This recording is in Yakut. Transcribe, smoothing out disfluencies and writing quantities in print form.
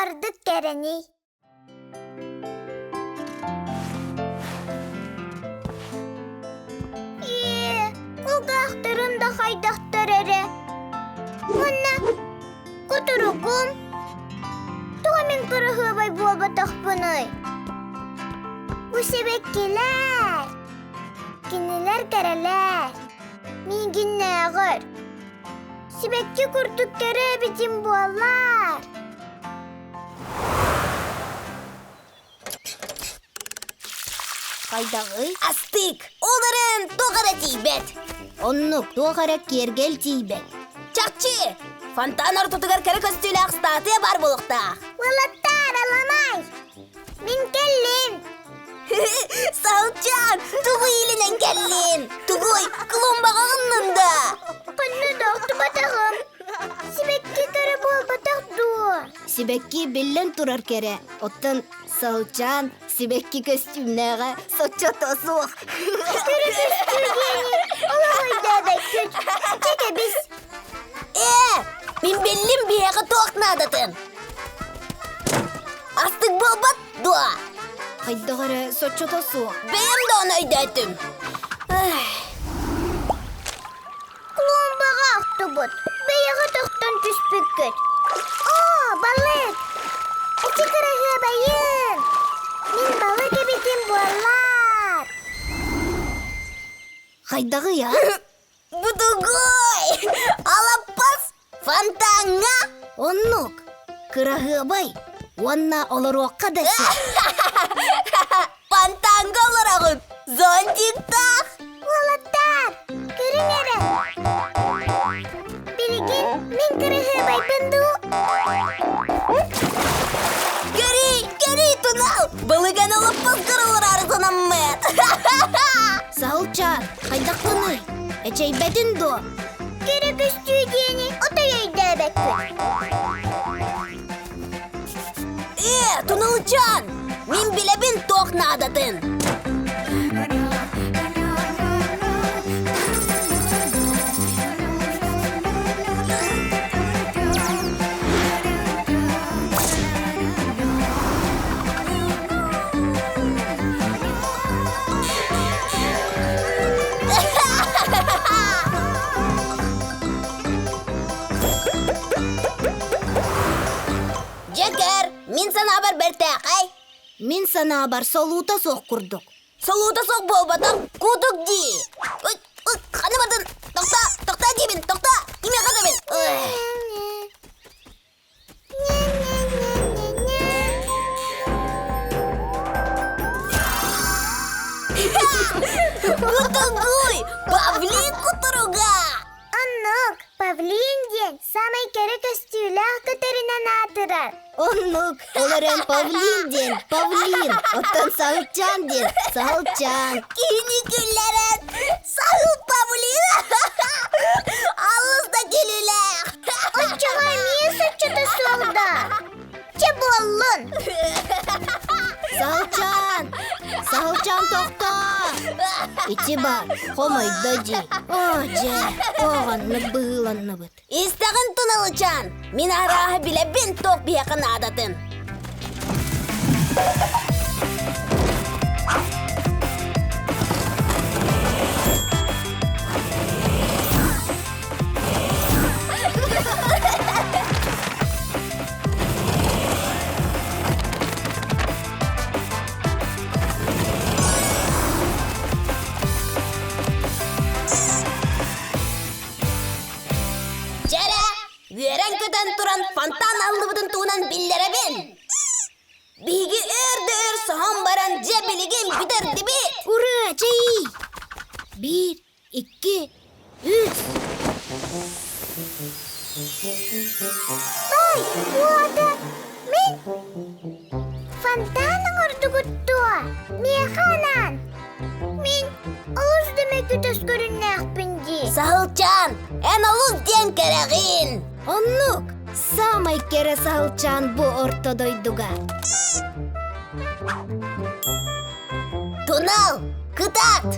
ордук кэрэний? Ээ, кулгаахтарым да хайдахтар эрэ. Уонна кутуругум. Тоҕо мин кыраһыабай буолбатахпыный? Бу сибэккилэр. Кинилэр кэрэлэр. Миигиннээҕэр. Сибэкки курдук кэрэ эбитим буоллар. Хайдаҕый? Астык! Ол эрэн туох эрэ тиийбэт. Оннук, туох эрэ киэргэл тиийбэт. Чахчы! Фонтан ортотугар кэрэ көстүүлээх статуя баар буолуохтаах. Уолаттар, аламай! Мин кэллим! Саһылчаан, тугу иилинэн кэллин? Тугуй, клумбаҕа гыннын да? Ханна да охтубатаҕым. Сибэкки кэрэ буолбатах дуо? Сибэкки биллэн турар кэрэ, оттон саһылчаан сибэкки көстүүмнээҕэ соччото суох. Кэрэ көстүү диэни олох өйдөөбөккүт. Чэ кэбис. Ээ, мин биллим биһиэхэ туох наадатын. Астык буолбат дуо? Хайдах эрэ соччото суох. Бэйэм да ону өйдөөтүм. Клумбаҕа охтубут, бэйэҕэ тохтон түспүккүт. Оо, балык! Эчи кыраһыабайын! Мин балык эбитим буоллар! Хайдаҕый а? Бутугуй! Алаппас фонтаҥҥа! Оннук, кыраһыабай уонна олоруохха да сөп. Фонтаҥҥа олороҕун, зонтиктаах! Уолаттар, көрүҥ эрэ! Билигин мин кыраһыабайбын дуу? Көрүй, көрүй, тунал! Балыган алаппас кырылыраары санаммыт! Саһылчаан, хайдахпыный? Эчэйбэтин дуо? Кэрэ көстүү диэни отой өйдөөбөккүн. Ээ, Туналычаан! Мин билэбин туох наадатын! Дьэкэр, мин санаабар бэртээхэй. Мин санаабар солуута суох курдук. Солуута суох буолбатах, кутук дии. Ой, ой, ханна бардын? Тохтоо, тохтоо диибин, тохтоо! Кимиэхэ да Кутугуй! Павлин кутуруга! Оннук, павлин диэн самай кэрэ көстүүлээх көтөрүнэн аатырар. Оннук, ол эрэн павлин диэн павлин, оттон саһылчаан диэн саһылчаан. Киһини күллэрэн саһыл павлин! Алыс да күлүүлээх! Оччоҕо эмиэ соччото суох да. Чэ буоллун. Саһылчаан! Саһылчаан тохтоо! Ити баар, хомойдо дии. Оо, дьэ, оҕоннук быһыыланныбыт. Истэҕин Туналычаан, мин арааһы билэбин туох биһиэхэ наадатын. Дьэрэ, үөрэн-көтөн туран фонтан аллыбытын туһунан биллэрэбин. Биһиги өр да өр соһон баран дьэ билигин бүтэрдибит. Ура, чэй! Биир, икки, үс! Бай, уота, мин фонтан оҥордугут дуо? Миэхэ анаан. Мин олус да мөкү төскөрүннээхпин дии. Саһылчаан, эн олус диэн кэрэҕин. Оннук, саамай кэрэ саһылчаан бу орто дойдуга. Тунал, кытаат!